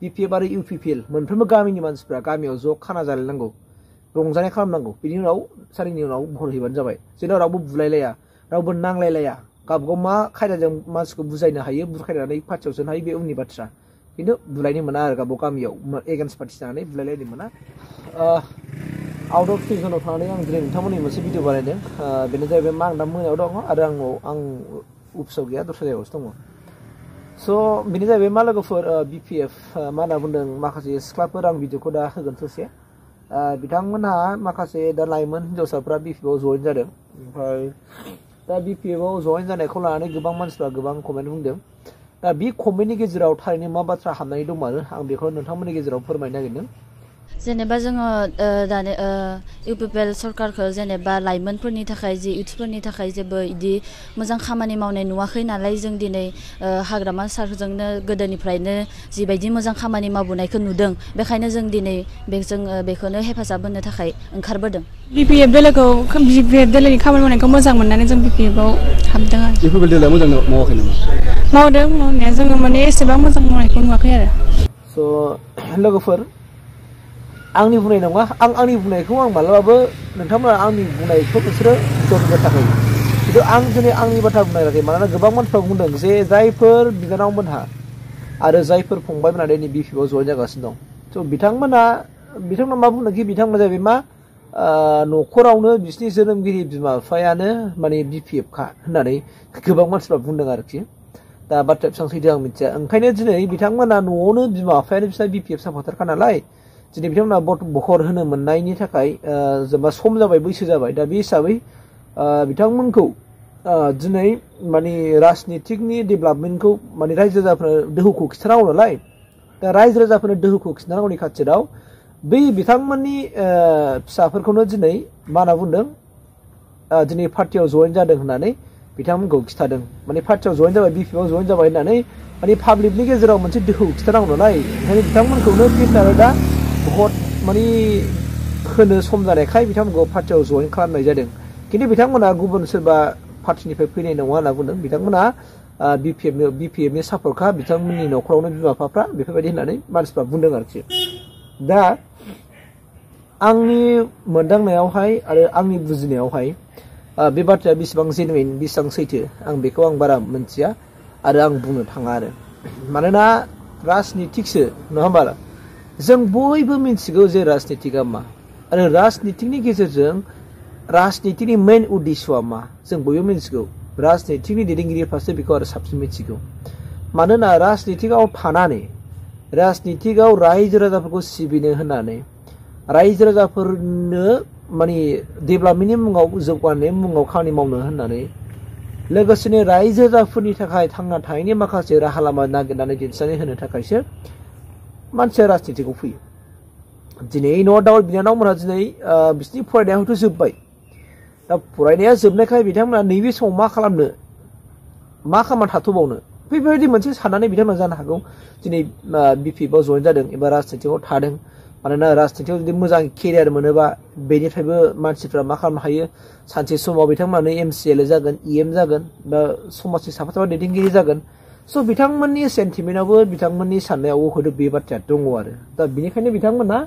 BPF आरो UPPL मोनफ्रोमबो गामिनि मानसिफ्रा गामियाव ज' खाना जालायनांगौ रंजानाय खालामनांगौ बिनि उनाव सारिनि उनाव भट हैबानो जाबाय जेराव रावबो बुलायलाया रावबो नांलायलाया गावबागाव मा खायदाजों मानसिखौ बुजायनो हायो बुरखायनानै पार्टियाव सोनो हायो बे उननि बाथ्रा खिन्थु बुलायनो मोना आरो गावबागाव गामियाव एगेन्स्ट पार्टि जानानै बुलायलायनो मोना आउट अफ स्टेसनाव थांनानै आं दिनै नोंथांमोननि मोनसे भिडिअ बानायदों बेनो जाहैबाय मा आं दा मोनायाव दङ आरो आं अफिसाव गैया दस्रा जायगायावसो दङ स' बेनो जाहैबाय मा लोगोफोर BPF मा होनना बुंदों माखासे सिख्लाफोर आं भिडिअखौ दा होगोन ससे बिथांमोनहा माखासे दा लाइमोन हिन्जावसाफ्रा BPF आव जइन जादों ओमफ्राय दा BPF आव जइन जानायखौ लानानै गोबां मानसिफ्रा गोबां कमेन्ट बुंदों दा बे कमेन्टनि गेजेराव थारैनो मा बाथ्रा हाबनानै दंमारो आं बेखौ नोंथांमोननि गेजेराव फोरमायनो नागिरदों जेनेबा जोङो दानि UPPL सरकारखौ जेनेबा लाइमोनफोरनि थाखाय जि इउथफोरनि थाखाय जेबो इदि मोजां खामानि मावनाय नुवाखै नालाय जों दिनै हाग्रामा सारजोंनो गोदोनिफ्रायनो जिबायदि मोजां खामानि मावबोनायखौ नुदों बेखायनो जों दिनै बेखौनो हेफाजाब होनो थाखाय ओंखारबोदों BPF दोलोनि खामानि मावनायखौ मोजां मोननानै जों BPF आव हाबदों आरो UPPL दोलोआ मोजां मावाखै नामा मावदों मावनाया जोङो माने एसेबां मोजां मावनायखौ नुवाखै आरो स' लोगोफोर आंनि बुंनाय नङा आंनि बुंनायखौ आं मालाबाबो नोंथांमोना आंनि बुंनायखौ बिसोरो जरबो थाखाय खिन्थु आं दिनै आंनि बाथ्रा बुंनाय मानोना गोबां मानसिफ्रा बुंदों जे जायफोर बिनानावमोनहा आरो जायफोर फंबायमोनहा दिनै BPF आव जइन जागासिनो दं स' बिथांमोना मा बुंदोंखि बिथांमोना जाहैबाय मा न'खरावनो बिसिनि जोनोमगिरि बिमा बिफायानो माने BPF खा होननानै गोबां मानसिफ्रा बुंदों आरोखि दा बाथ्राया बेसेबां सैथो आं मिथिया ओंखायनो दिनै बिथांमोना न'आवनो बिमा बिफायानो बिसिना BPF सापर्टारखा नालाय दिनै बिथांमोना बखर होनो मोननायनि थाखाय जेनेबा सम जाबाय बैसो जाबाय दा बे हिसाबै बिथांमोनखौ दिनै माने राजनितिकनि डेभेलपमेन्टखौ माने रायजो राजाफोरनो दोहौखौ खिन्थानांगौ नालाय दा रायजो राजाफोरनो दोहौखौ खिन्थानांगौनि खाथिराव बै बिथांमोननि फिसाफोरखौनो दिनै मा होनना बुंदों दिनै पार्टियाव जइन जादों होननानै बिथांमोनखौ खिन्थादों माने पार्टियाव जइन जाबाय BPF आव जइन जाबाय होननानै माने पाब्लिकनि गेजेराव मोनसे दोहौ खिन्थानांगौ नालाय ओंखायनो बिथांमोनखौनो फिल्टार दा भट माने होनो सम जानायखाय बिथांमोनखौ पार्टियाव जइन खालामनाय जादों खिन्थु बिथांमोना गुबुन सोरबा पार्टिनिफ्राय फैनाय नङा होनना बुंदों बिथांमोना BPF नि सापर्टखा बिथांमोननि न'खरावनो बिमा बिफाफ्रा बेफोरबायदि होननानै मानसिफ्रा बुंदों आरोखि दा आंनि मोनदांनायावहाय आरो आंनि बुजिनायावहाय बे बाथ्राया बेसेबां जेनुइन बेसेबां सैथो आं बेखौ आं बारा मिथिया आरो आं बुंनो थाङा आरो मानोना राजनितिकसो नङा होमबा जों बयबो मिथिगौ जे राजनितिकआ मा आरो राजनितिकनि गेजेरजों राजनितिकनि मेन उद्देश्यआ मा जों बयबो मिथिगौ राजनितिकनि दैदेनगिरिफ्रासो बेखौ आरो साबसिन मिथिगौ मानोना राजनितिकआव थानानै राजनितिकआव रायजो राजाफोरखौ सिबिनो होननानै रायजो राजाफोरनो माने डेभेलपमेन्टनि मुङाव जौगानायनि मुङाव खामानि मावनो होननानै लोगोसेनो रायजो राजाफोरनि थाखाय थांना थानायनि माखासे राहा लामा नागिरनानै दिन्थिनानै होनो थाखायसो मानसिया राजनितिकआव फैयो दिनै न' दाउ बिनानावमोनहा दिनै बिसिनि फरायनाया हयथ' जोब्बाय दा फरायनाया जोबनायखाय बिथांमोना नैबे समाव मा खालामना थाथ'बावनो बेबायदि मोनसे साननानै बिथांमोना जानो हागौ दिनै BPF आव जइन जादों एबा राजनितिकआव थादों मानोना राजनितिकआव जुदि मोजां केरियार मोनोबा बेनिफ्रायबो मानसिफ्रा मा खालामनो हायो सानसे समाव बिथांमोनानो MCLA जागोन EM जागोन बा समाजनि साफा साफा दैदेनगिरि जागोन स' बिथांमोननि सेन्टिमेन्टआवबो बिथांमोननि साननायावबो हयथ' बे बाथ्राया दङ आरो दा बेनिखायनो बिथांमोना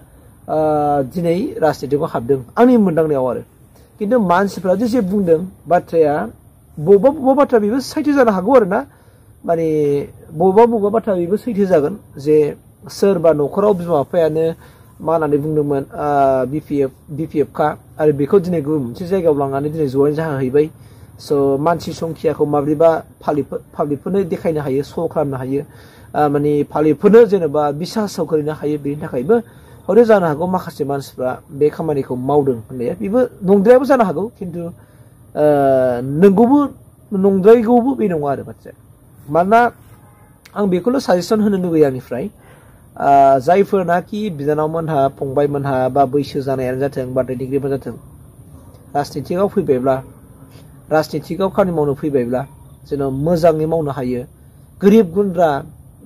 दिनै राजनितिकआव हाबदों आंनि मोनदांनायाव आरो खिन्थु मानसिफ्रा जे बुंदों बाथ्राया बबेबा बाथ्रा बेबो सैथो जानो हागौ आरो ना माने बबेबा बाथ्रा बेबो सैथो जागोन जे सोरबा न'खराव बिमा बिफायानो मा होननानै बुंदोंमोन BPF खा आरो बेखौ दिनै गुबुन मोनसे जायगायाव लांनानै दिनै जइन जाहैबाय स' मानसि संखियाखौ माब्रैबा पाब्लिकफोरनो देखायनो हायो श' खालामनो हायो माने पाब्लिकफोरनो जेनेबा बिसासाव खोलैनो हायो बेनि थाखायबो हयथ' जानो हागौ माखासे मानसिफ्रा बे खामानिखौ मावदों होननाया बेबो नंद्रायाबो जानो हागौ खिन्थु नंद्रायगौबो बे नङा आरो बाथ्राया मानोना आं बेखौल' साजेसन होनो लुगैयो आंनिफ्राय जायफोरनाखि बिनानावमोनहा फंबायमोनहा बा बैसो जानायानो जाथों बा दैदेनगिरिफोर जाथों राजनितिकआव फैबायब्ला राजनितिकआव खामानि मावनो फैबायब्ला जेन' मोजाङै मावनो हायो गोरिब गुन्द्रा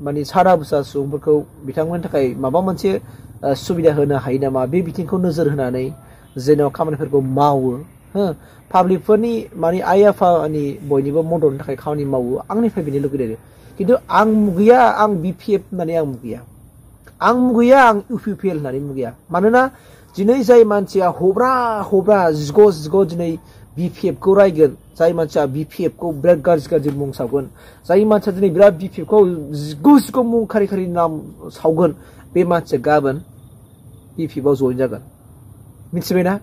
माने सादा बुसा सुबुंफोरखौ बिथांमोननि थाखाय माबा मोनसे सुबिदा होनो हायो नामा बे बिथिंखौ नोजोर होनानै जेन' खामानिफोरखौ मावो पाब्लिकफोरनि माने आइ आफानि बयनिबो मददनि थाखाय खामानि मावो आंनिफ्राय बेनो लुगैदों खिन्थु आं मुगैया आं BPF होननानै आं मुगैया आं मुगैया आं UPPL होननानै मुगैया मानोना दिनै जाय मानसिया हब्रा जिग' दिनै BPF खौ रायगोन जाय मानसिया BPF खौ बिराद गाज्रि मुं सावगोन जाय मानसिया दिनै बिराद BPF खौ जिग' मुं खारि नाम सावगोन बे मानसिया गाबोन BPF आव जइन जागोन मिथिबायना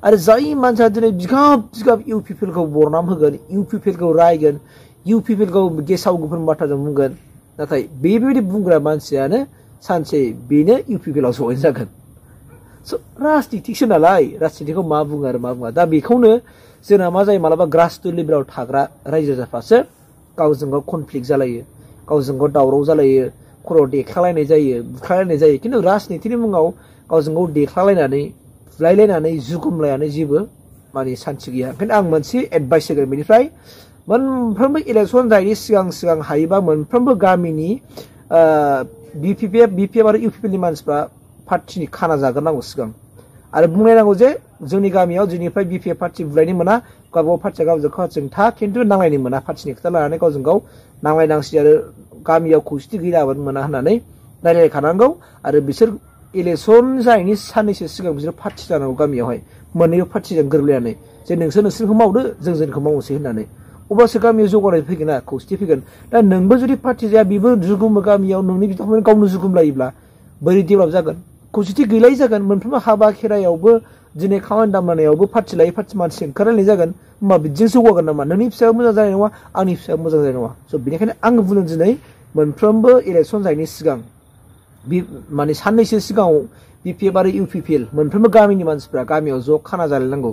आरो जाय मानसिया दिनै बिगाब UPPL खौ बरनाम होगोन UPPL खौ रायगोन UPPL खौ गेसाव गोफोन बाथ्राजों बुंगोन नाथाय बेबायदि बुंग्रा मानसियानो सानसे बेनो UPPL आव जइन जागोन स' राजनितिकसो नालाय राजनितिकखौ मा बुङो आरो मा बुङा दा बेखौनो जोंना मा जायो मालाबा ग्रासरुट लेभेलाव थाग्रा रायजो राजाफ्रासो गावजों गाव कनफ्लिक्ट जालायो गावजों गाव दावराव जालायो खर' देख्लालायनाय जायो बुख्लायलायनाय जायो खिन्थु राजनितिनि मुङाव गावजों गाव देख्लालायनानै बुलायलायनानै जुगुमलायनानै जेबो माने सान्थि गैया ओंखायनो आं मोनसे एडभाइस होगोन बेनिफ्राय मोनफ्रोमबो इलेक्सन जायैनि सिगां हायोबा मोनफ्रोमबो गामिनि BPF आरो UPPL नि मानसिफ्रा पार्टिनि खाना जाग्रोनांगौ सिगां आरो बुंलायनांगौ जे जोंनि गामियाव दिनैनिफ्राय BPF पार्टि बुलायनो मोना गावबागाव पार्टिया गावजों था खिन्थु नांलायनो मोना पार्टिनि खोथा लानानै गावजों गाव नांलायनांसि आरो गामियाव खौसेथि गैयाबानो मोना होननानै रायलायखानांगौ आरो बिसोर इलेक्सन जायैनि साननैसो सिगां बिसोर पार्टि जानांगौ गामियावहाय मोननैबो पार्टिजों गोरोबलायनानै जे नोंसोरनिखौ मावदो जोंखौ मावनोसै होननानै अब्लासो गामियाव जौगानाय फैगोन ना खौसेथि फैगोन दा नोंबो जुदि पार्टि जाया बेबो जुगुमो गामियाव नोंनि बिथांमोन गावनो जुगुमलायोब्ला बोरै डेभेलप जागोन खौसेथि गैलायै जागोन मोनफ्रोमबो हाबा खेरायावबो दिनै खामानि दामानियावबो पार्टि लायै पार्टि मानसि ओंखारलायनाय जागोन होमबा बिदिजों जौगागोन नामा नोंनि फिसाया मोजां जानाय नङा आंनि फिसाया मोजां जानाय नङा स' बेनिखायनो आं बुंदों दिनै मोनफ्रोमबो इलेक्सन जायैनि सिगां माने साननैसो सिगाङाव BPF आरो UPPL मोनफ्रोमबो गामिनि मानसिफ्रा गामियाव ज' खाना जालायनांगौ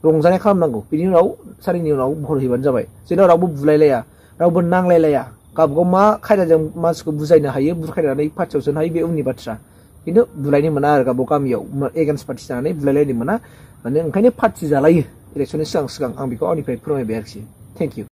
रंजानाय खालामनांगौ बिनि उनाव साननैनि उनाव भट हैबानो जाबाय जेराव रावबो बुलायलाया रावबो नांलायलाया गावबागाव मा खायदाजों मानसिखौ बुजायनो हायो बुरखायनानै पार्टियाव सोनो हायो बे उननि बाथ्रा खिन्थु बुलायनो मोना आरो गावबागाव गामियाव एगेन्स्ट पार्टि जानानै बुलायलायनो मोना माने ओंखायनो पार्टि जालायो इलेक्सननि सिगां आं बेखौ आंनिफ्राय फोरमायबाय आरोखि थेंक इउ